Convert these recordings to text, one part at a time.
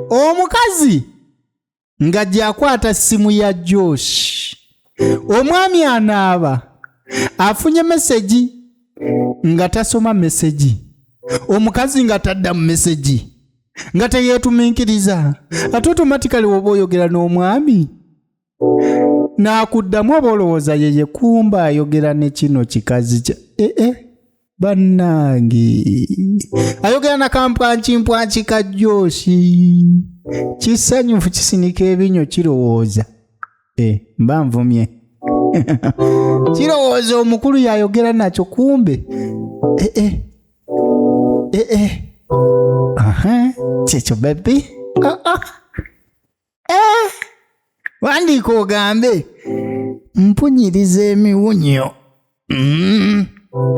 Omukazi nga gyakwata ssimu ya Josh, omwami anaaba afunye mesegi nga tasoma mesegi, omukazi nga tadda mu mesegi, nga teyeetuminkiriza. Ate otomatikali woba oyogera n'omwami n'akuddamu, oba olowooza ye yekumba ayogera ne kino kikazi kya ee eh, eh, bannange, ayogera na kampwankimpwanki ka Joshi, kisanyufu, kisinika ebinyo, kirowooza eh, mba nvumye, kirowooza omukulu yayogera nakyo, kumbe eh, eh. Eh, eh. Aha, kyekyo baby. Ah, ah. Eh, wandiika ogambe mpunyiriza emiwunyo.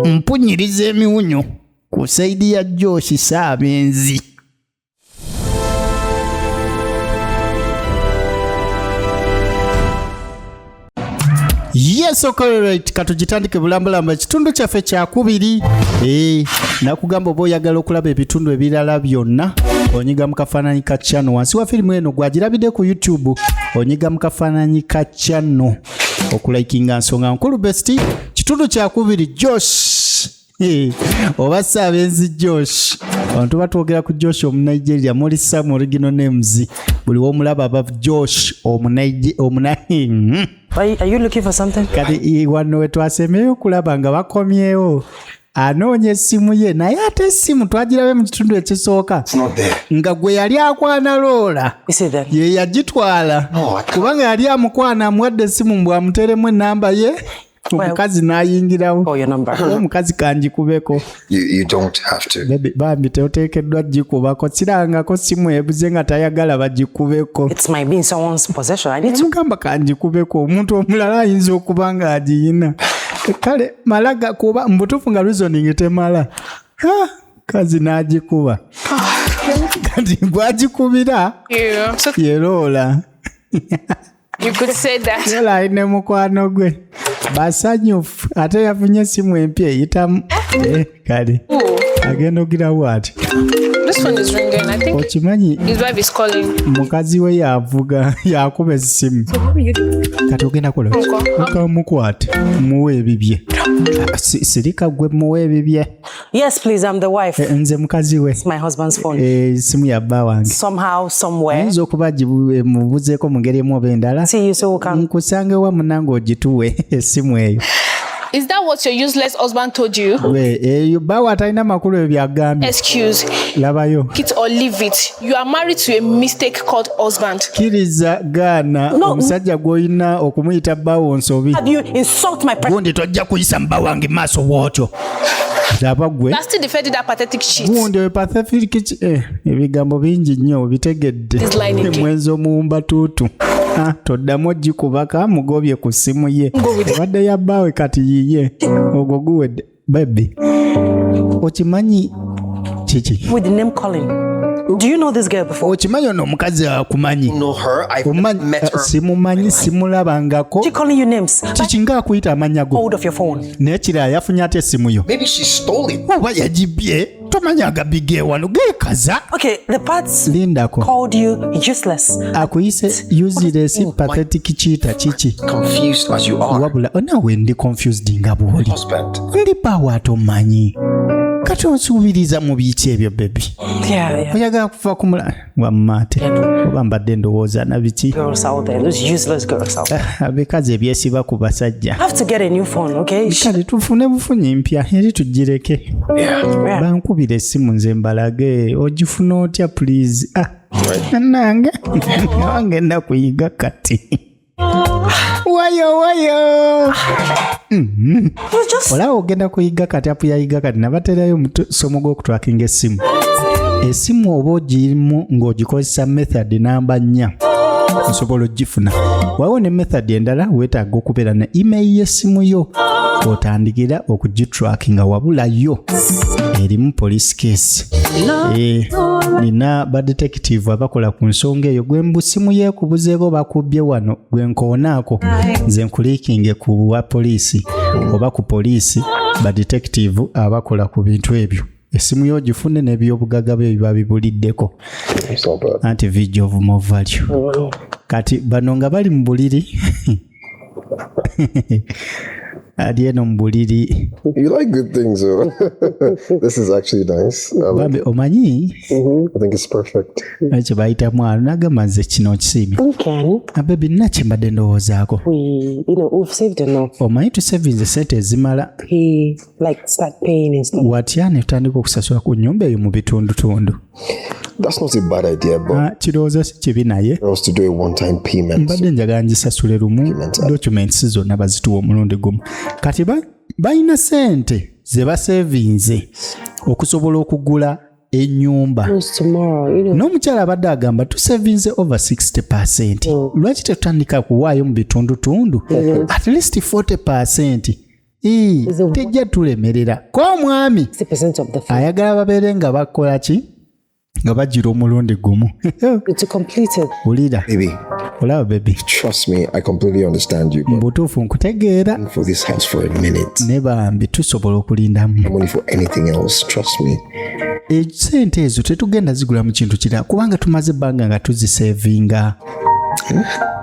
Mpunyiriza emiwunyo ku side ya Joshi Saabenzi. Yes, okay, right. Katugitandike bulambalamba ekitundu kyaffe kyakubiri. Eh, nakugamba oba oyagala okulaba ebitundu ebirala byonna, onyiga mu kafaananyi ka channel wansi wa firimu eno gwagirabidde ku YouTube, onyiga mu kafaananyi ka channel okulaikinga nsonga nkulu besti. Kitundu kyakubiri, Josh oba Saabenzi Josh. Abantu batwogera ku Josh Omunigeria, muli some original names, buli womulaba aba Josh omuna Are you looking for something? Kati wano wetwasemyeyo okulaba nga bakomyewo, anoonya essimu ye, naye ate essimu twagirabe mu kitundu ekisooka It's not there. nga gwe yali akwana Loola Is it then? ye yagitwala, No, I can't. kubanga yali amukwana, amuwadde essimu mbw amuteremu enamba ye, omukazi n'ayingirawo. Oh, your number. Omukazi kanjikubeko. You don't have to. Baby, bambi teoteekeddwa gikubako, kirangako simu ebuze nga tayagala bagikubeko. It might be in someone's possession. I need to. Mugamba kanjikubeko, omuntu omulala ayinza okuba nga agiyina. Kale malaga kuba mubutuufu nga reasoning temala. Ha, kazi n'agikuba. Kati gwagikubira You. So yeroola. you could say that. Loola alina mukwano gwe, basanyufu, ate yafunye essimu empya eyitamu. Eh, kale agenda ogirawo ati. This phone is ringing. I think Okimanyi his wife is calling. mukazi we yavuga, yakuba essimu. Kati ogenda kola okamukwate muwe ebibye. Sirika gwe, muwe ebibye. Yes, please. I'm the wife. Eh, nze mukazi we. It's my husband's phone. Eh, esimu ya bba wange. Somehow, somewhere. Ayinza okuba mubuzeeko mu ngeri emu oba endala. See you so we can. Nkusange wa munange ogituwe essimu eyo. Is that what your useless husband told you? Gwe eyo bbawe atalina makulu ebyo byagambye? Excuse. Labayo. It or leave it. You are married to a mistake called husband. Kkiriza gaana, No. omusajja gw'olina okumuyita bbawo nsobi. Have you insult my presence? Gundi tojja kuyisa mu bba wange maaso bw'otyo, laba gwe. You are still defending that pathetic shit. Gundi oyo pathetic ebigambo bingi nnyo obitegedde. This line again. Mwenzi omuwumba tuutu. Ah, toddamu ogikubaka, mugobye ku ssimu ye, ebadde ya bbaawe kati yiye, ogwo guwedde. Baby, okimanyi kiki? With the name calling. Do you know this girl before? Okimanyi ono omukazi akumanyi? Know her. I've Omumanyi? met her. Simumanyi, simulabangako. She calling you names. Kiki nga akuyita amannya go? Hold of your phone. Naye kirala yafunye ate essimu yo? Maybe she stole it. Oba yagibye, tomanyi agabige wano geekaza. Okay, the parts Lindako. called you useless. Akuyise useless, pathetic cheater, kiki? Confused as you are. Wabula naawe ndi confused nga bw'oli. Husband. Ndi baawe ate omanyi, kati onsuubiriza mu biki ebyo, baby? Yeah. Oyagala kuva ku mula wamma ate oba mbadde ndowooza na biki? Girls out there, those useless girls out there. Abikazi ebyesiba ku basajja. I have to get a new phone, okay? Kale tufune bufunyi mpya eri tugireke. Bankubira essimu nze mbalage ogifuna otya, please. Ah, nange ngenda kuyiga kati. Wayo wayo. It was just Olaba ogenda kuyiga kati app yayiga kati nabaterayo omusomo gw'okutwakinga essimu. Essimu oba ogirimu ng'ogikozesa method namba 4 osobola ogifuna. Waliwo ne method endala, weetaaga okubeera ne email y'essimu yo otandikira okugitrackinga, wabula yo erimu police case. Eh, nina badetective abakola ku nsonga eyo. Gwe mbu simu yeekubuzeeko, bakubbye wano, gwe nkoonaako nze nkuliikinge ku wa poliisi oba ku poliisi, badetective abakola ku bintu ebyo. Essimu yo ogifune n'ebyobugaga byo biba bibuliddeko. It's not bad. Anti vijja of more value. Kati bano nga bali mu buliri, ali eno mu buliri. You like good things, though. This is actually nice. I like Bambi omanyi I think it's perfect. Kye bayita mwalo nagamba nze kino okisiimye. Can Abebi, nina kye mbadde ndowoozaako. we, we've saved enough. Omanyi tusevinze sente ezimala. He like start paying and stuff. Watya ne tutandika okusasula ku nnyumba eyo mu bitundutundu? That's not a bad idea, but Ah, kirowoozo si kibi naye for us to do a one-time payment. Mbadde njagala ngisasule lumu, documents zonna bazituwa omulundi gumu. Kati balina sente ze basevinze okusobola okugula ennyumba. Close tomorrow. N'omukyala abadde agamba tusevinze over 60, lwaki tetutandika kuwaayo mu bitundutundu at least 40? Ii, tejja tulemerera ko omwami 60% of the fund ayagala babeere nga bakola ki, nga bagira omulundi gumu. to complete it. Wulira. Baby, Olaba baby, trust me, I completely understand you. mu But butuufu nkutegeera. for this house for a minute. Ne bambi tusobola okulindamu. Money for anything else, trust me. Esente ezo tetugenda zigula mu kintu kirala kubanga tumaze ebbanga nga tuzisevinga.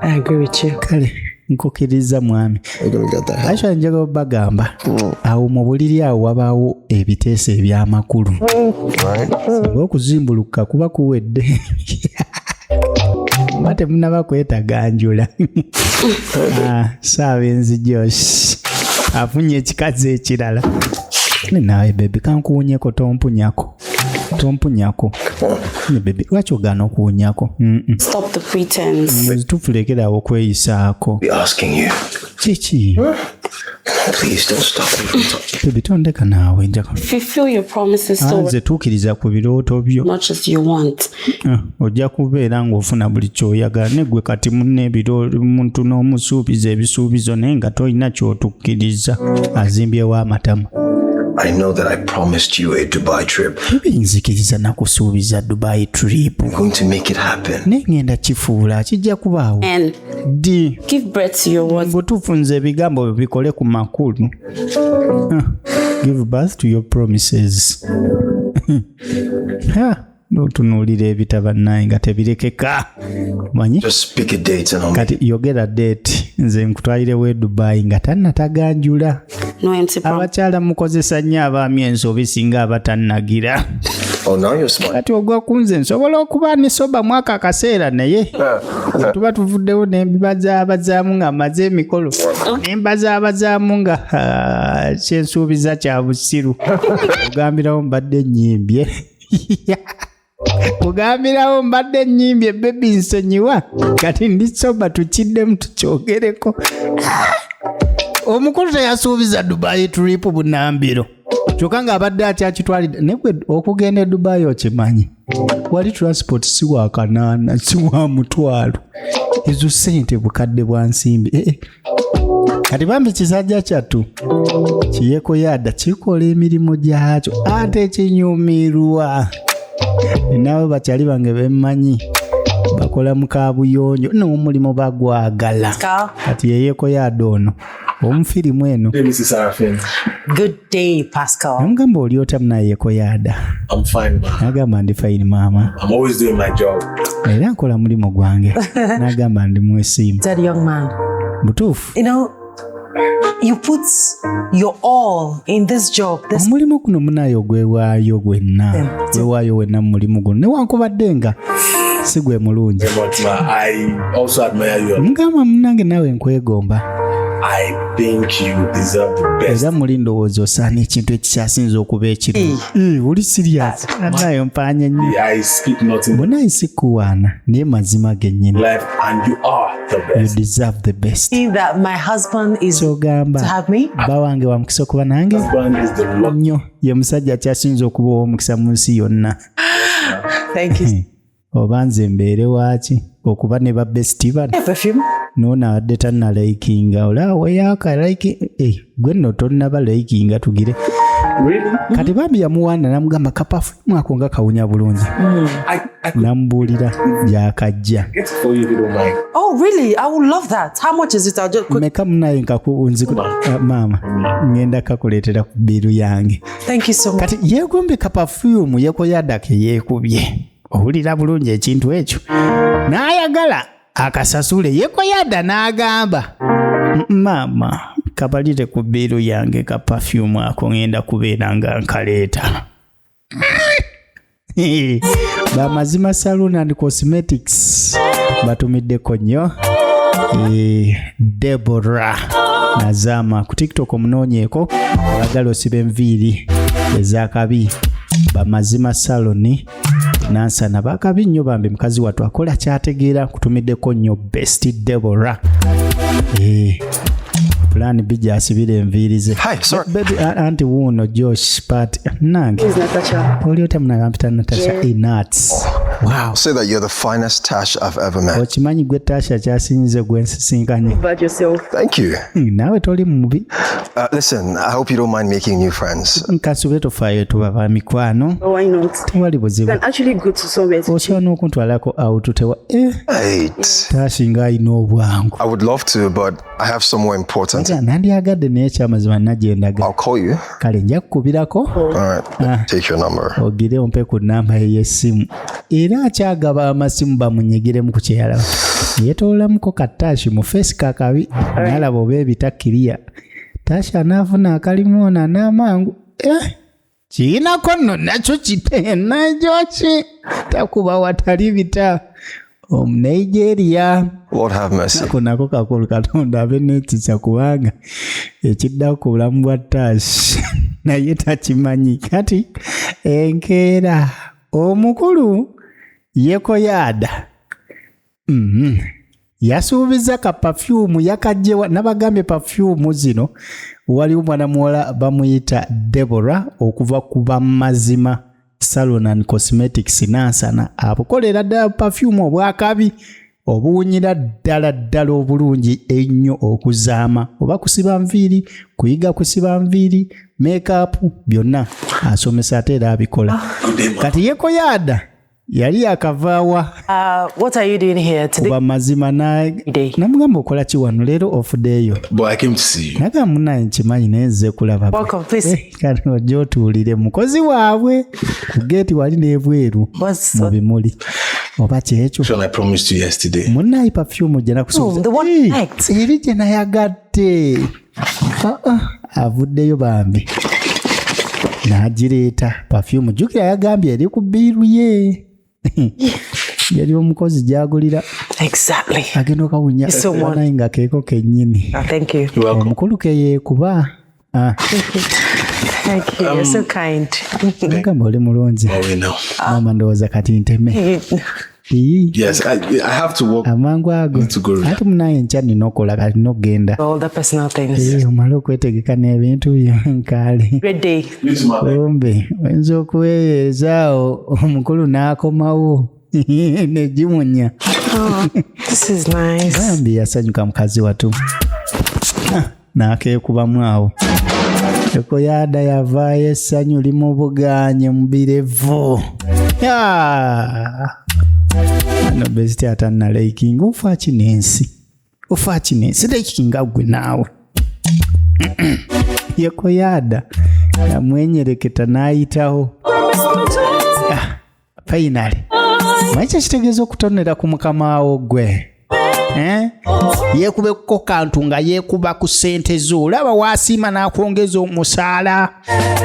I agree with you. Kale nkukkiriza mwami. We're gonna get that house. Actually njagala bagamba awo mu buliri awo wabaawo ebiteeso ebyamakulu. Right? Singa okuzimbuluka kuba kuwedde oba temunaba kwetaganjula. Ah, Saabenzi Josh afunye ekikazi ekirala. Ne naawe baby kankuwunyeko, tompunyako, tompunyako. Ne baby, lwaki ogaana okuwunyako? Stop the pretense. Tufulekerawo okweyisaako. Be asking you. Kiki? Please don't stop me from talking. Baby tondeka naawe njagala. Fulfill your promises so Nze tuukiriza ku birooto byo. much as you want. Ah, ojja kubeera ng'ofuna buli kyoyagala neggwe kati munna ebiro muntu n'omusuubiza ebisuubizo naye nga tolina kyotukkiriza azimbyewo amatama. I know that I promised you a Dubai trip. Binzikiriza nakusuubiza Dubai trip. I'm going to make it happen. Naye ngenda kifuula kijja kubaawo. And Ddi? give birth to your words. Butuufu nze ebigambo byo bikole ku makulu. Ah, give birth to your promises. Ha, n'otunuulira ebitaba naye nga tebirekeka manyi. Just pick a date and I'll make Kati yogera date nze nkutwalirewo e Dubai nga tannataganjula. No empty promises. Abakyala mukozesa nnyo abaami ensobi singa abatannagira. Oh, now you're smart. Kati ogwa ku nze nsobola okuba nesoba mwaka akaseera naye tuba tuvuddewo nembibazaabazaamu nga maze emikolo nembazaabazaamu nga ah, kyensuubiza kya busiru. Ogambirawo mbadde nnyimbye, kugambirawo mbadde nnyimbye baby nsonyiwa kati ndi soba tukiddemu tukyogereko. Omukulu teyasuubiza Dubai trip bunambiro kyokka ng'abadde akyakitwalidde naye gwe okugenda e Dubai okimanyi wali transport si wa kanaana si wa mutwalo ezo sente bukadde bwa nsimbi. Eh, eh. Kati bambi kisajja kyattu kiyeko yadda kikola emirimu gyakyo ate kinyumirwa naawe bakyali bange bemmanyi bakola mu kabuyonjo n'omulimu bagwagala. Kati yeyeko yadda ono omufirimu eno. Hey, Mrs. Sarafin. Good day, Pascal. Namugamba oli otya munayeko yadda? I'm fine, ma. Nagamba ndi fine maama. I'm always doing my job. Era nkola mulimu gwange nagamba ndi mwesiimu. That young man. Butuufu. You put your all in this job. This Omulimu guno munaye ogwewaayo gwenna gwewaayo wenna mu mulimu guno newankubadde nga si gwe mulungi. Very much, ma. I also admire you. Mugamba munange naawe nkwegomba. I think you deserve the best. Era muli ndowooza osaana ekintu ekikyasinza okuba ekirungi. Eh, oli serious naye mpaanye nnyo. I speak nothing but Munaye sikuwaana naye mazima gennyini. life, and you are the You best. deserve the best. that my husband is to Kyogamba have me. bba wange wa mukisa okuba nange. Husband is the luck. Nnyo ye musajja akyasinza okuba ow'omukisa mu nsi yonna. Thank you. Oba nze mbeere waaki okuba ne ba bestie bano. Perfume. Noono abadde tannalaikinga olaba weyaaka like eh, gwe nno tonnaba laikinga tugire. Really? Kati bambi yamuwaana namugamba kapafumu ako nga kawunya bulungi. I Namubuulira gyakajja. Get it for you if you don't mind. Oh, really? I would love that. How much is it? I'll just quick. Meka munaye maama ngenda kakuleetera ku biiru yange. Thank you so much. Kati yeegombye ka perfume Yekoyada ke yeekubye. Owulira bulungi ekintu ekyo, n'ayagala akasasule. Yekoyada n'agamba, "Maama, kabalire ku biiru yange ka perfume ako, ngenda kubeera nga nkaleeta." Bamazima Saloon and Cosmetics batumiddeko nnyo. Debora Nazama ku TikTok omunoonyeeko, abagala osiba enviiri ezakabi. Bamazima Salon Nansana bakabi nnyo bambi, mukazi wattu akola kyategeera. Nkutumiddeko nnyo, best Debora. Plan B gyasibira enviiri ze. Hi, sorry. Baby, anti wuuno Josh pat nange. Who is Natasha? Oli otya munange? Mpita Natasha Inats. Wow. Say that you're the finest Tash I've ever met. Okimanyi gwe Tasha kyasinze gwe nsisinkanye. About yourself. Thank you. Naawe toli mubi. Listen, I hope you don't mind making new friends. Nkasube tofaayo, tuba ba mikwano. Oh, why not? Tewali You buzibu. can actually go to somewhere to Osobola n'okuntwalako out tewa Right. Tashi ng'alina obwangu. I would love to, but I have somewhere important. Aga, nandyagadde naye ekyamazima nagendaga. I'll call you. Kale nja kukubirako. All right. Take your number. Ogire ompe ku namba ye y'essimu. Era akyagaba amasimu bamunyigiremu ku kyeyalaba. Yeetoololamuko ka Tashi mu feesi kakabi, n'alaba oba ebitakkiriya. Tashi anaafuna akalimu ono anaamangu, kiinako nno nakyo kitenakyo ki takuba watali bita Omunigeria. Lord have mercy. Ako nako kakulu, Katonda abe n'ekisa, kubanga ekiddako ku bulamu bwa Tashi naye takimanyi. Kati enkeera omukulu Yekoyaada yasuubiza ka perfume yakajjewa. Nabagambye perfume zino waliwo mwana muwala bamuyita Debora okuva ku Bamazima Salon and Cosmetics Nansana, abukolera ddala perfume obwakabi obuwunyira ddala ddala obulungi ennyo, okuzaama oba kusiba nviiri, kuyiga kusiba nviiri, makeup, byonna asomesa ate era abikola. Kati Yekoyaada yali akavaawa What are you doing here today? kuba mazima Day. namugamba, "Okola ki wano leero ofudeeyo?" But I came to see you. Nagamba, "Munaye nkimanyi, naye nze kulaba." Welcome, please. Kati ojja otuulire mukozi waabwe ku geeti wali n'ebweru mu bimuli oba kyekyo. Sean, I promised you yesterday. Munaye perfume gye nakusuubiza. Oh, the one Eh, liked. eri gye nayagadde. Ah, ah, avuddeyo bambi n'agireeta perfume. Jjukira yagambye eri ku biiru ye, yali omukozi gyagulira. Exactly. Agenda okawunya So much. naye nga keeko kennyini. Oh, thank you. You're welcome. Omukulu keyeekuba. Ah, Thank you. You're so kind. Nagamba, "Oli mulungi." Oh, we know. Maama, ndowooza kati nteme. Ii, Yes, I have to work. Amangu ago. To go. Ate munaye enkya nina okola, kati nokugenda. All the personal things. Eh, omale okwetegeka n'ebintu byo nkaale. Great day. You too, my babe. Kumbe oyinza okuweerezaawo omukulu n'akomawo negimunya. Oh, this is nice. Bambi yasanyuka mukazi watu. Ah, n'akeekubamu awo. Ekoyada yavaayo essanyu limubuganye mu birevu. Ah! Ano besiti atannalaikinga, ofa ki n'ensi, ofa ki n'ensi, laikinga gwe naawe. Yekoyada yamwenyereketa n'ayitawo. Ah, finally manyi kyekitegeeza okutonera ku mukamaawo gwe. Eh? Yeekubeko kantu nga yeekuba ku ssente zo, olaba waasiima n'akwongeza omusaala,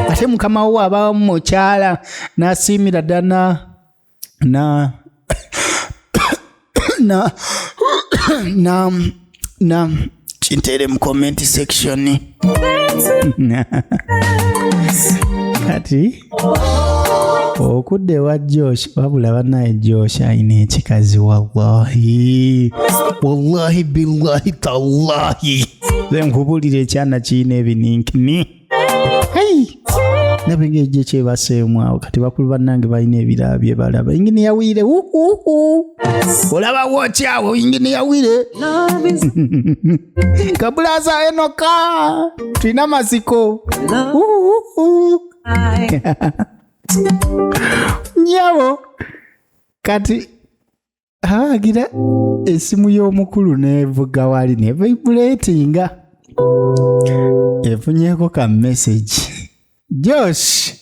ate mukama wo aba mukyala n'asiimira ddala na kinteere mu comment section. Kati okudda ewa Josh, wabula bannaye Josh alina ekikazi, wallahi wallahi billahi tallahi, nze nkubuulira ekyana kirina ebininkini. Hey! Ndaba engeri gye kyebaseemu awo. Kati bakulu bannange balina ebirala bye balaba. Inginiya Wire, wuhuhu, olaba wokyawo Inginiya Wire, kabulaza Enoka, tulina masiko. Uhuhu. Nyabo Kati abagira essimu y'omukulu n'evuga wali ne vibratinga, efunyeeko ka message. Josh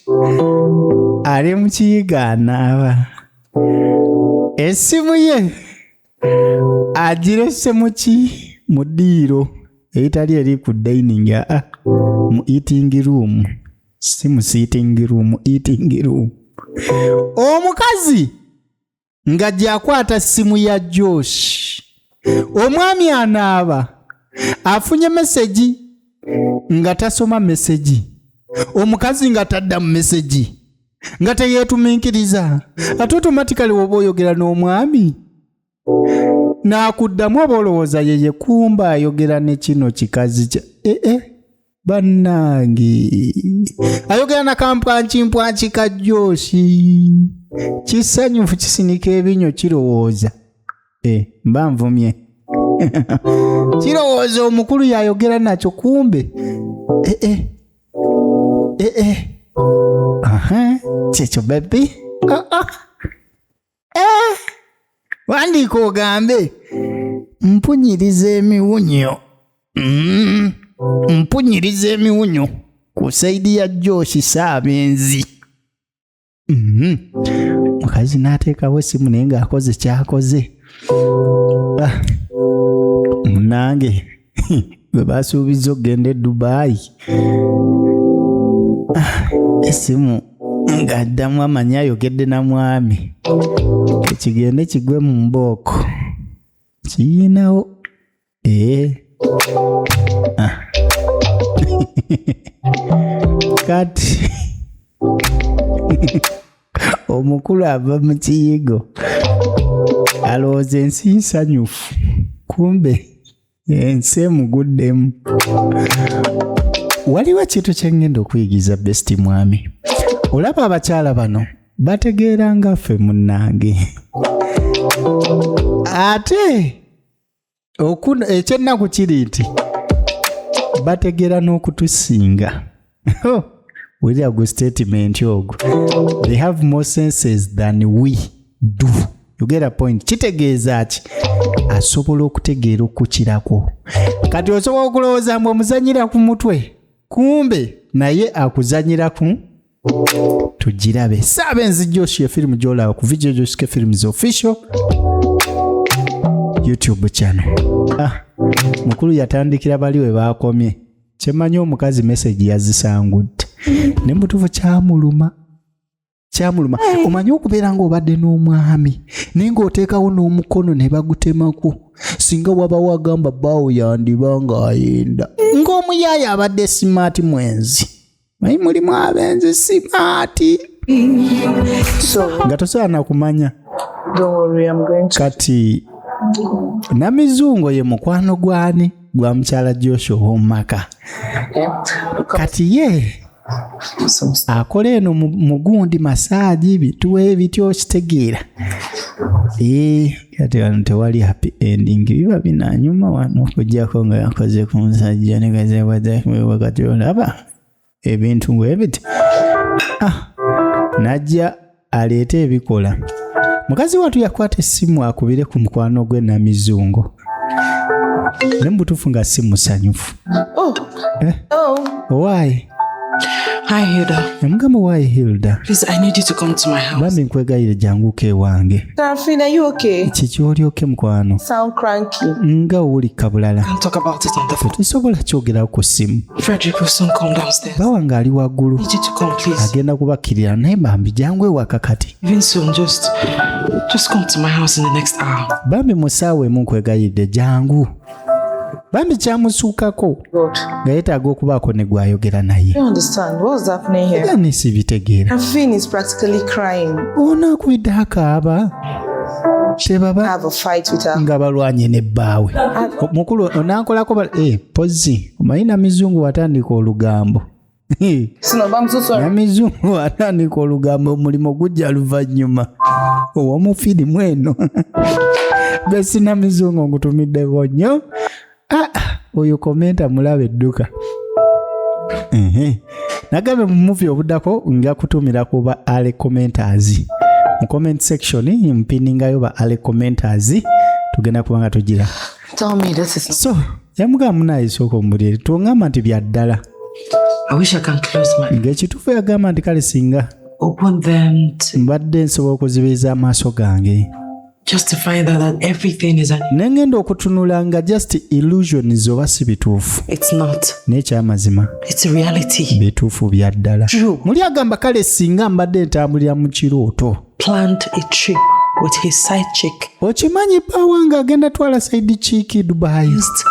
ali mu kiyiga anaaba, essimu ye agirese mu ki, mu ddiiro eitali eri ku dining, aa, mu eating room, si mu sitting room, eating room. Omukazi nga gyakwata ssimu ya Josh, omwami anaaba, afunye message nga tasoma message, omukazi nga tadda mu message, nga teyeetumiikiriza. Ate automatically woba oyogera n'omwami n'akuddamu, oba olowooza ye yekumba ayogera ne kino kikazi kya ee. Bannange, ayogera na kampwankimpwanki ka Josh, kisanyufu, kisinika ebinyo, kirowooza e, mba nvumye, kirowooza omukulu yayogera nakyo, kumbe ee ee. Aha, kyekyo baby. Ah, ah. Eh, wandiika ogambe mpunyiriza emiwunyo. Mpunyiriza emiwunyo ku side ya Josh Saabenzi. Mukazi n'ateekawo essimu naye ng'akoze kyakoze. Ah, munange bwe basuubiza okugenda e Dubayi. Ah, essimu ng'addamu amanyi ayogedde na mwami, ekigende kigwe mu mbooko kiyinawo. Ee. Ah. Kati omukulu ava mu kiyigo alowooza ensi nsanyufu, kumbe ensi emuguddemu. Waliwo ekintu kye ŋŋenda okuyigiza bestie mwami. Olaba abakyala bano bategeera nga ffe, munnange, ate ekyennaku kiri nti bategeera n'okutusinga. Wulira gu statement ogwo, they have more senses than we do. You get a point? Kitegeeza ki? Asobola okutegeera okukirako. Kati osobola okulowooza mbu omuzanyira ku mutwe, kumbe naye akuzanyira ku. Tugirabe Saabenzi Joshua, firimu gyolaba ku Video Joshua Films Official YouTube channel. Ah, mukulu yatandikira bali we bakomye. Kyemanyi omukazi message yazisangudde ne mutuufu kyamuluma, kyamuluma. Omanyi okubeera ng'obadde n'omwami naye ng'oteekawo n'omukono ne bagutemako, singa wabawo agamba bbaawo yandiba ng'ayenda ng'omuyaaya abadde smart mwenzi. Manyi mulimu abenzi smart So nga tosobola nakumanya. Don't worry, I'm going to. Kati Namizungo ye mukwano gwani? Gwa mukyala Joshua ow'omumaka. Kati ye Some akola eno mugundi massage, bituwa ebityo, okitegeera? Ee, kati wano tewali happy ending, biba binanyuma wano okuggyako nga yakoze ku musajja nekati olaba ebintu ng'ebiti. Ah, najja aleete ebikola. Mukazi watu yakwata essimu akubire ku mukwano gwe Namizungo, ne mubutuufu nga si musanyufu. Oh. Eh? Oh. Owaayi. Hi, Hilda. Namugamba, "Waayi Hilda." Please, I need you to come to my house. Bambi nkwegayire janguko ewange. Serafine, are you okay? Kiki, olyoke mukwano? Sound cranky. Nga owulika bulala. Can't talk about it on the phone. Tetusobola kyogerawo ku ssimu. Frederick will soon come downstairs. Bawange ali waggulu. I need you to come, please. Agenda kubakkirira, naye bambi jangu ewaka kati. Even soon, just come to my house in the next hour. Bambi mu ssaawa emu nkwegayiridde jangu bambi. Kyamusuukako God. nga yeetaaga okubaako ne gwayogera naye. I don't understand. What's happening here? Era nesibitegeera. Serafine is practically crying. Ono akubidde akaaba tebaba Have a fight with her. Nga balwanye ne bbaawe mukulu onankolako pozi omanyi Namizungu watandika olugambo. Sinob, I'm so sorry. Namizungu watandika olugambo, omulimu gujja luvannyuma ow'omu firimu eno. Besi Namizungu nkutumiddeko nnyo. Ah, oyo commenter mulaba edduka. Ehe. Nagambe mu movie obuddako nja kutumira ku ba ale commenters. Mu comment section mpiningayo ba ale commenters, tugenda kuba nga tugira. Tell me this is So yamugamba, munaye sooka omulire, tongamba nti bya ddala. I wish I can close my Ng'ekituufu yagamba nti kale singa open them to, mbadde nsobola okuzibiriza amaaso gange just to find out that everything is an ne ngenda okutunula nga just illusions oba si bituufu. It's not. N'ekyamazima It's a reality. bituufu bya ddala. True. Muli agamba kale singa mbadde ntambulira mu kirooto. Planned a trip with his side chick. Okimanyi bba nga agenda twala side chick Dubai. Used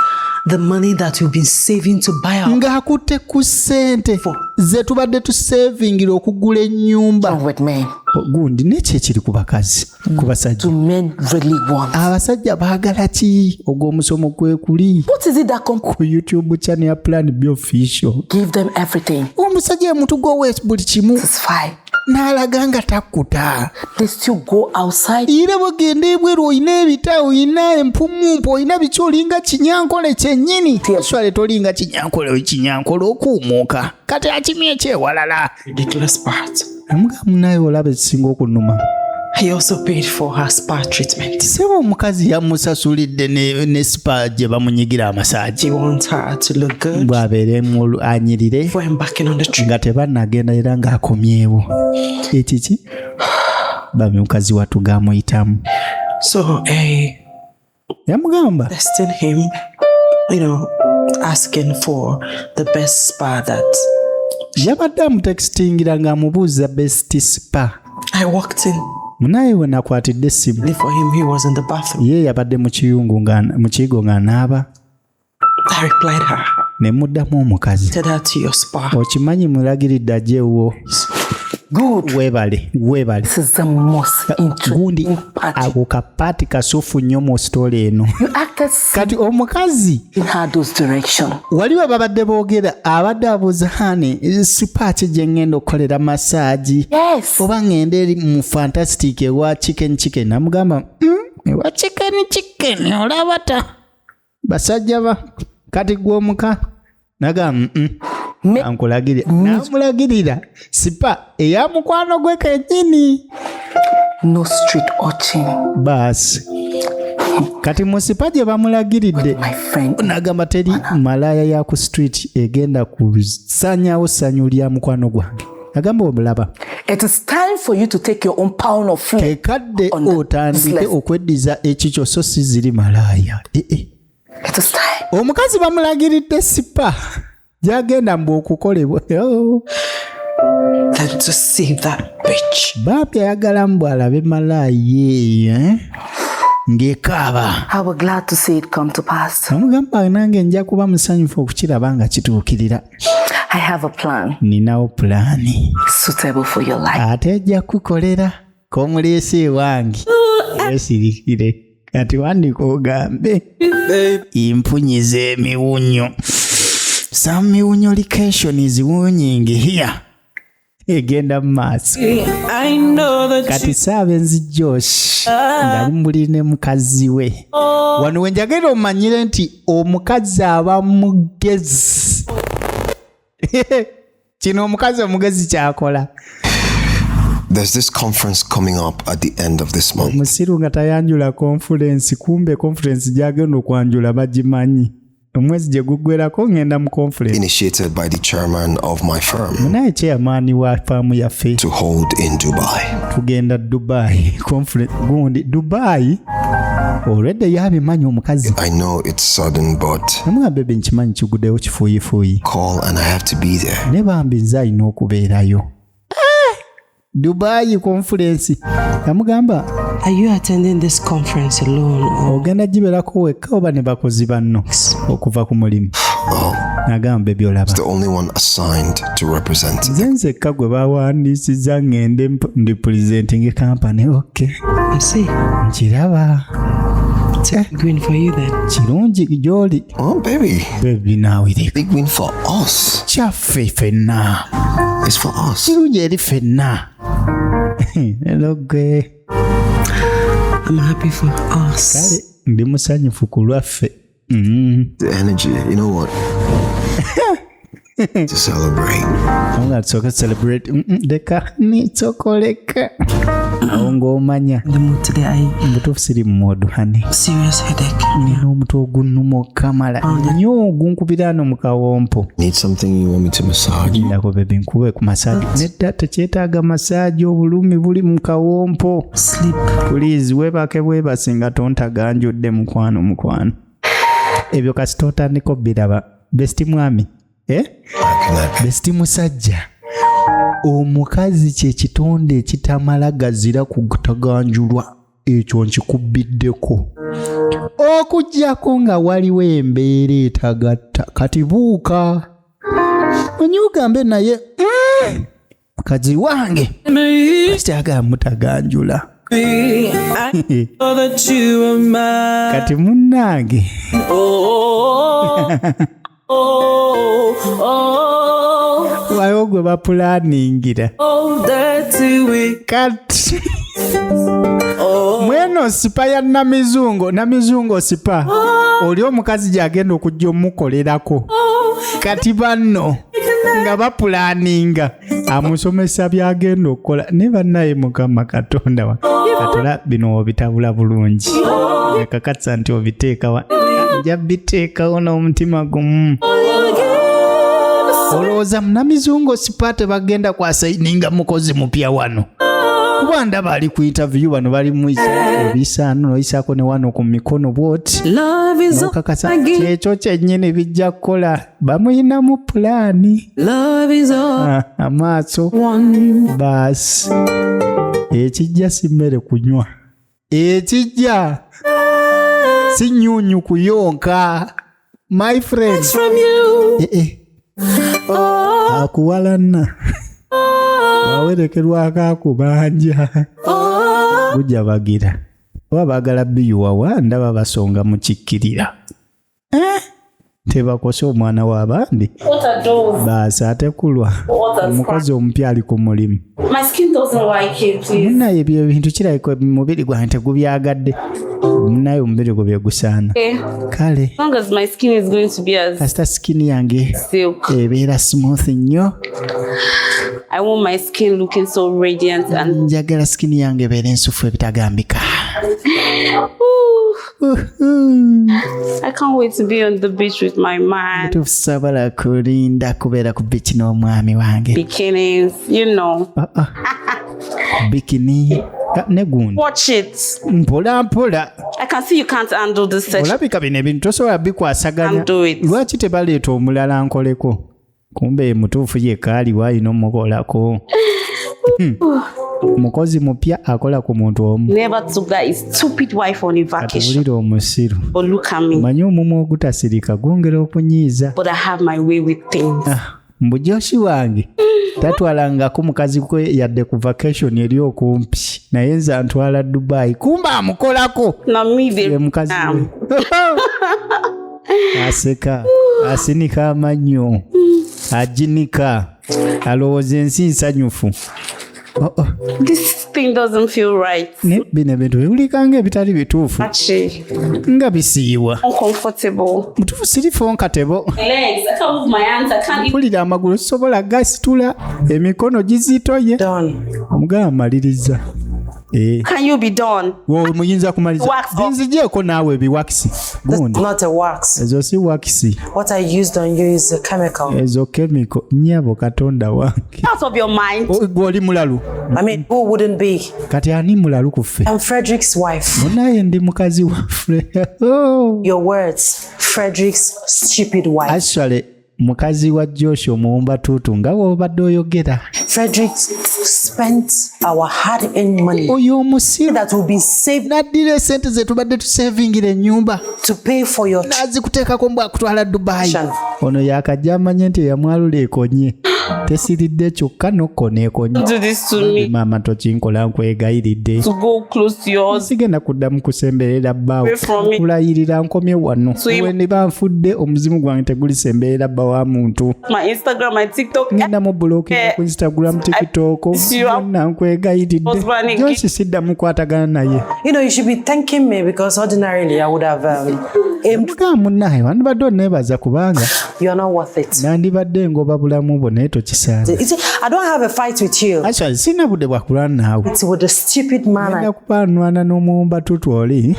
the money that we've been saving to buy our Ng'akutte ku ssente ze tubadde tusevingira okugula ennyumba. With men. Gundi neki ekiri ku bakazi, ku basajja? Do men really want? Abasajja baagala ki? Ogwo omusomo kwe kuli What is it that can ku YouTube channel ya Plan B Official. give them everything? Omusajja ye muntu gwowe buli kimu Satisfy. n'alaga nga takkuta. They still go outside Era bwegenda ebweru olina ebita, olina empumumpu, olina biki, olinga kinyankole kyennyini. Swale tolinga kinyankole, kinyankole okuumuuka kati akimye ekyewalala. Ridiculous part. Amugamu naye olaba ekisinga okunuma. He also paid for her spa treatment. Sebo omukazi yamusasulidde ne spa gye bamunyigira amasaagi. He wants her to look good Bw'abeeremu anyirire before embarking on the trip. Nga tebannagenda era ng'akomyewo ekiki bami mukazi wattu gamuyitamu. So I Yamugamba texted him, asking for the best spa that yabadde amutextingira ng'amubuuza best spa. I walked in Munaye we nakwatidde essimu for him. He was in the bathroom. Ye yabadde mu kiyungu mu kiyigo ng'anaaba. I replied her, Ne muddamu omukazi. Tell her to your spa. Okimanyi mulagiridde ajja ewuwo. Good. Weebale, weebale. This is the most Gundi interesting part. Ako kapaati kasufu nnyo mu story eno. You acted Kati omukazi in her those direction. wali we babadde boogera abadde abuuza, "Honey, spa ki gye ŋŋenda okukolera massage?" Yes. Oba ŋŋende eri mu Fantastic ewa Chicken Chicken? Namugamba, ewa Chicken Chicken olaba ta basajja ba kati gwe omuka." Nagamba, ankulagirira." Namulagirira spa eya mukwano gwe kennyini. No street urchin. Baasi kati mu spa gye bamulagiridde My friend. nagamba teri malaaya ya ku street egenda kusanyawo ssanyu lya mukwano gwange. Agamba omulaba. It is time for you to take your own pound of flesh. Kekadde On the otandike useless. okweddiza ekikyo so si ziri malaaya. Eh, eh. It is time. Omukazi bamulagiridde spa gyagenda mbu okukolebwa. Oh. Than to see that bitch. Bambi ayagala mbu alabe malaaya eyo, eh? Ng'ekaaba. I was glad to see it come to pass. Amugamba nange nja kuba musanyufu okukiraba nga kituukirira. I have a plan Ninawo pulaani suitable for your life. ate ejja kukolera komuleese ewange weesirikire. Kati wandika ogambe impunyiza emiwunyo, some miwunyo location is wunying here egenda mu maaso. Kati saabenzi Josh ngali mubuli ne mukazi we wano wenjagenda omanyire nti omukazi aba mugezi. Kino omukazi omugezi kyakola. There's this conference coming up at the end of this month. Musiru nga tayanjula conference, kumbe conference gyagenda okwanjula bagimanyi. Omwezi gye guggwerako ngenda mu conference Initiated by the chairman of my firm naye chairman wa faamu yaffe to hold in Dubai. Tugenda Dubai conference gundi Dubai olwedde yabimanyi omukazi. I know it's sudden, but Namugamba, "Babe, nkimanyi kiguddewo kifuuyifuuyi call and I have to be there. Ne bambi nze alina okubeerayo." Eh, Dubai conference namugamba. Are you attending this conference alone or Ogenda gibeerako wekka oba ne bakozi banno okuva ku mulimu? Well, Nagamba, "Babe, olaba the only one assigned to represent. nze nzekka gwe bawandiisiza ŋŋende ndi presenting company." Okay. I see. Nkiraba. It's a big win for you then. Kirungi gy'oli. Oh, baby, Baby, naawireka. big win for us. Kyaffe ffenna. It's for us. Kirungi eri ffenna. Ero gwe. I'm happy for us. Kale ndi musanyufu ku lwaffe. The energy, you know what? To celebrate. Nga tusooke celebrate. Leka nitsokoleka. Awo ng'omanya. In the mood today. I Mubutuufu siri mu mood, honey. Serious headache. Nina omutwe ogunnuma okukamala nnyo, ogunkubira ano mu kawompo. Need something you want me to massage? Ndako baby, nkube ku massage? Nedda, tekyetaaga massage, obulumi buli mu kawompo. Sleep. Please, weebake bwebasi nga tontaganjudde, mukwano, mukwano. Ebyo kasita otandika obbiraba, bestie mwami, eh? How can I Bestie musajja, omukazi kyekitonde ekitamala gazira kutaganjulwa. Ekyo nkikubiddeko, okugyako nga waliwo embeera etagatta. Kati buuka onye ogambe naye, mukazi wange kyagala mutaganjula." Kati munnange waliwo gwe bapulaningira. Kati mweno spa ya Namizungo, Namizungo Spa, oli omukazi gyagenda okujja omukolerako. Kati banno nga bapulaninga amusomesa byagenda okukola ne bannaye. Mukama Katonda wa katola, bino obitabula bulungi, ekakatsa nti obiteekawa. Nja biteekawo n'omutima gumu. Olowooza Munamizungo Spa tebagenda kwasayininga mukozi mupya wano? Kuba ndaba ali ku interview, bano bali muisa ebisaano noyisaako ne wano ku mikono bwoti nokakasa kyekyo kyennyini bijja kukola. Bamuyinamu pulaani. Ah, amaaso baasi. Ekijja si mmere kunywa, ekijja si nyunyu kuyonka, my friend. Eh, eh. Akuwalana wawerekerwako akubanja gujja bagira oba baagala biyuwawa. Ndaba basonga mu kikkirira. Eh? Tebakose omwana w'abandi. What are those? Baasi ate kulwa omukozi omupya ali ku mulimu. My skin doesn't like it, please. Munaye ebyo ebintu kirabika omubiri gwange tegubyagadde. Munaye omubiri gwe byegusaana. Okay. Kale. As long as my skin is going to be as Kasita skin yange silk. Ebeera smooth nnyo. I want my skin looking so radiant and Njagala skin yange ebeera ensufu ebitagambika. Ooh, I can't wait to be on the beach with my man. Tusobola kulinda kubeera ku beach n'omwami wange. Bikinis. Ah, ah. Bikini. Ah, ne gundi. Watch it. Mpola mpola. I can see you can't handle this session. Olabika bino ebintu tosobola bikwasaganya. Can't do it. Lwaki tebaleeta omulala nkoleko? Kumbe mutuufu yekka aliwo alina omukolako. Mukozi mupya akola ku muntu omu. Never took that stupid wife on a vacation. Wulira omusiru. But look at me. Manyi omumwa ogutasirika gwongera okunyiiza. But I have my way with things. Mbu Joshi wange tatwalangako mukazi kwe yadde ku vacation eri okumpi, naye nze antwala Dubai, kumba amukolako. Now me, they Ye mukazi we. Aseka, asinika amannyo, aginika, alowooza ensi nsanyufu. Oh, oh. This thing doesn't feel right. Ne bino ebintu biwulika nga ebitali bituufu. Actually, Nga bisiiwa. uncomfortable. Mutuufu siri comfortable. My legs, I can't move my hands. I can't even. Mpulira amagulu sisobola gasitula, emikono gizitoye. Omugamba maliriza. Eh. Can you be done? Wo muyinza kumaliza. Wax off. Binzigyeko naawe ebiwakisi gundi. Not a wax. Ezo si wax. What I used on you is a chemical. Ezo chemical, nyabo Katonda wange. Out of your mind. Gwe oli mulalu. I mean, who wouldn't be? Kati ani mulalu ku ffe? I'm Frederick's wife. Munaye ndi mukazi wa Fre- Oh. Your words, Frederick's stupid wife. Actually, mukazi wa Josh omuwumba tuutu nga bw'obadde oyogera. Frederick spent our hard-earned money. Oyo omusiru that will be saved n'addira esente ze tubadde tusevingira ennyumba to pay for your n'azikuteekako mbw akutwala Dubai. Ono yakajja amanye nti eyamwalula ekonye tesiridde kyokka nokkona ekonye. Do this to me. Maama tokinkola, nkwegayiridde. To go close to yours. Sigenda kuddamu kusemberera bbaawo. Away from me. Kulayirira nkomye wano. Swim. We ne banfudde omuzimu gwange tegulisemberera bba wa muntu. My Instagram, my TikTok. Ngenda mu blocking ku Instagram, TikTok, byonna, nkwegayiridde. Husband. Josi siddamu kwatagana naye. You know, you should be thanking me because ordinarily I would have Mugamba, munnaye, wandibadde oneebaza kubanga You're not worth it. nandibadde ngoba bulamu bwo, naye tokisaana. You see, I don't have a fight with you. Actually, sina budde bwakulwana naawe. It's with the stupid man. Ngenda I'm kuba nwana n'omuwumba tutu oli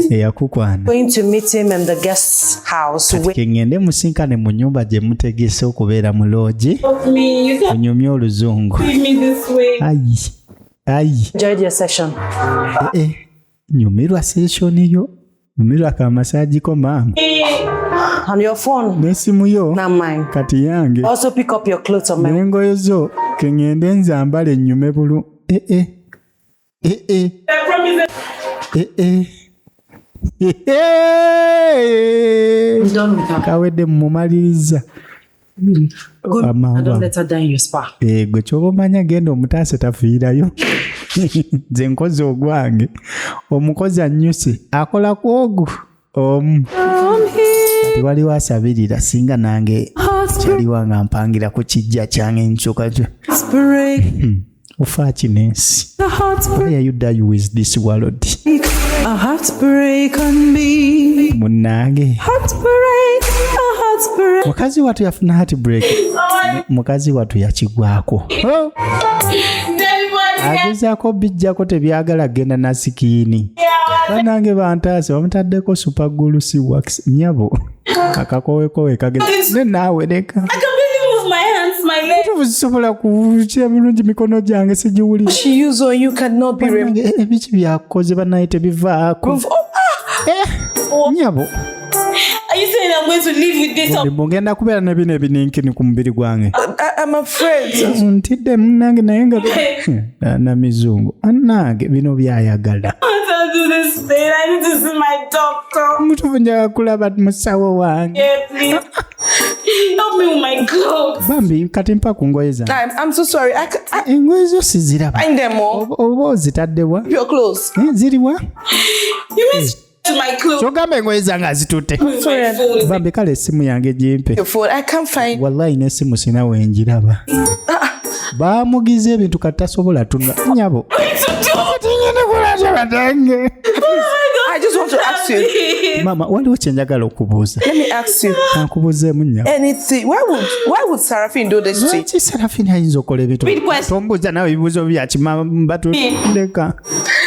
eyakukwana. going to meet him in the guest house. Kati keŋŋende musinkane mu nnyumba gye mutegese okubeera mu lodge. Help me. You can't Onyumye oluzungu. leave me this way. Ayi ayi. Enjoyed your session. Eh, eh, nyumirwa session yo, nyumirwa ka massage ko maama. On your phone, N'essimu yo not mine. kati yange. Also pick up your clothes on my N'engoye zo keŋŋende nzambale nnyume bulu. Eh, eh. Eh, eh. I promise. Eh, eh. Eh, I'm done with her. Kawedde mumaliriza. Go Amangu and don't ago. let her die in your spa. Eh, gwe kyoba omanya, genda omutaase tafiirayo. Nze nkozi ogwange, omukozi annyuse akola ku ogu omu. Kati waliwo asabirira singa nange kyaliwa nga mpangira ku kijja kyange nkyuka kyo. Ofa ki n'ensi? Why are you die with this world? A heartbreak on me. Munnange. Heartbreak, a heartbreak. Mukazi watu yafuna heartbreak, mukazi watu yakigwako. Oh! Agezaako bijjako, tebyagala genda na skin. Bannange bantaase, bamutaddeko super glue si wax nyabo akakowekowe kageze ne naawe leka. I can barely move my hands, my legs. Tubu sisobola kukira bulungi, mikono gyange sigiwulira. She used on you cannot be removed. Bannange, ebiki byakoze bannaye tebivaako. Oh, Eh, nyabo. Are you saying I'm going to live with this? Ngenda kubeera ne bino ebininkini ku mubiri gwange? I'm afraid. Ntidde munnange, naye nga na mizungu annange bino byayagala. I can't do this thing. I need to see my doctor. Mutufu, njagala kulaba musawo wange. Yeah, please. Help me with my clothes. Bambi, kati mpa ku ngoye zange. I'm so sorry. I Engoye zo siziraba. find them all. Oba ozitaddewa? Your clothes. Eh, ziriwa? You mean to my clothes? Kyogamba engoye zange azitutte? With my phone. Bambi, kale essimu yange gimpe. Your phone. I can't find. Wallayi n'essimu sina wenjiraba. Bamugiza ebintu kati tasobola tunula nyabo. Kati ngenda kulatya batange? I just want to ask you. Maama, waliwo kyenjagala okubuuza. Let me ask you. Kankubuuzeemu nyabo. Anything. Why would Seraphine do this to you? Lwaki Serafini ayinza okukola ebintu? Read question. Tombuuza nawe ebibuuzo byakimambatuleka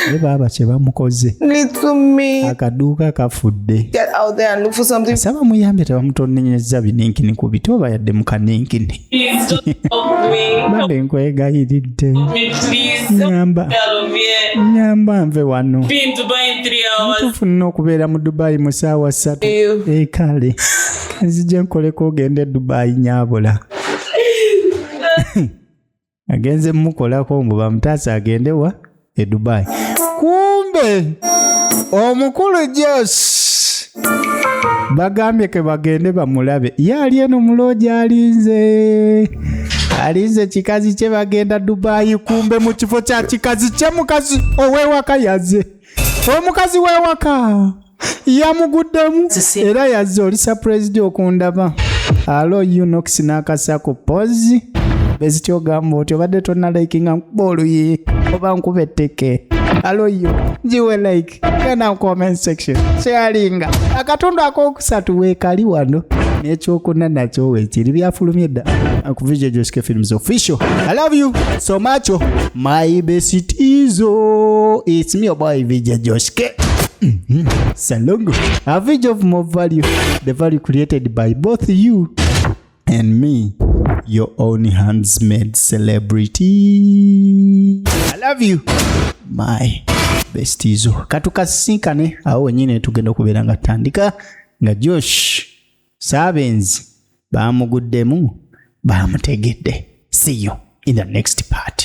naye baaba kye bamukoze. Little me. Akaduuka kafudde. Get out there and look for something. Saba muyambe, tebamutonenyeza bininkini ku biti oba yadde mu kaninkini. Please just help me. Bambi, nkwegayiridde. Help me, please. Help Nyamba. me out of here. Nyamba nve wano. Be in Dubai in 3 hours. Tufu nina okubeera mu Dubayi mu ssaawa 3. E kale nzije nkoleko ogende e Dubayi nyaabula. Agenze mukolako mbu bamutaasa agende wa e Dubayi, kumbe omukulu Jos bagambye ke bagende bamulabe. Ye ali eno mu lodge, alinze alinze kikazi kye bagenda Dubayi, kumbe mu kifo kya kikazi kye mukazi ow'ewaka yazze. Omukazi w'ewaka yamuguddemu era yazze. Oli surprised okundaba? Alo unox n'akasako pozi bezityo ogamba oti obadde tonna likinga, nkuba oluyi oba nkuba etteke. Alo yo njiwe like, genda mu comment section, sharinga. Akatundu akokusatu weekali wano n'ekyokuna nakyo weekiri, byafulumye dda ku VJ Joske Films Official. I love you so much, my bestizo. It's me, your boy VJ Joske. Salongo, a video of more value, the value created by both you and me, your own hands made celebrity. I love you, my bestizo. Katukasinkane awo wenyine tugenda okubeera nga tutandika nga Josh Saabenzi bamuguddemu, bamutegedde. See you in the next part.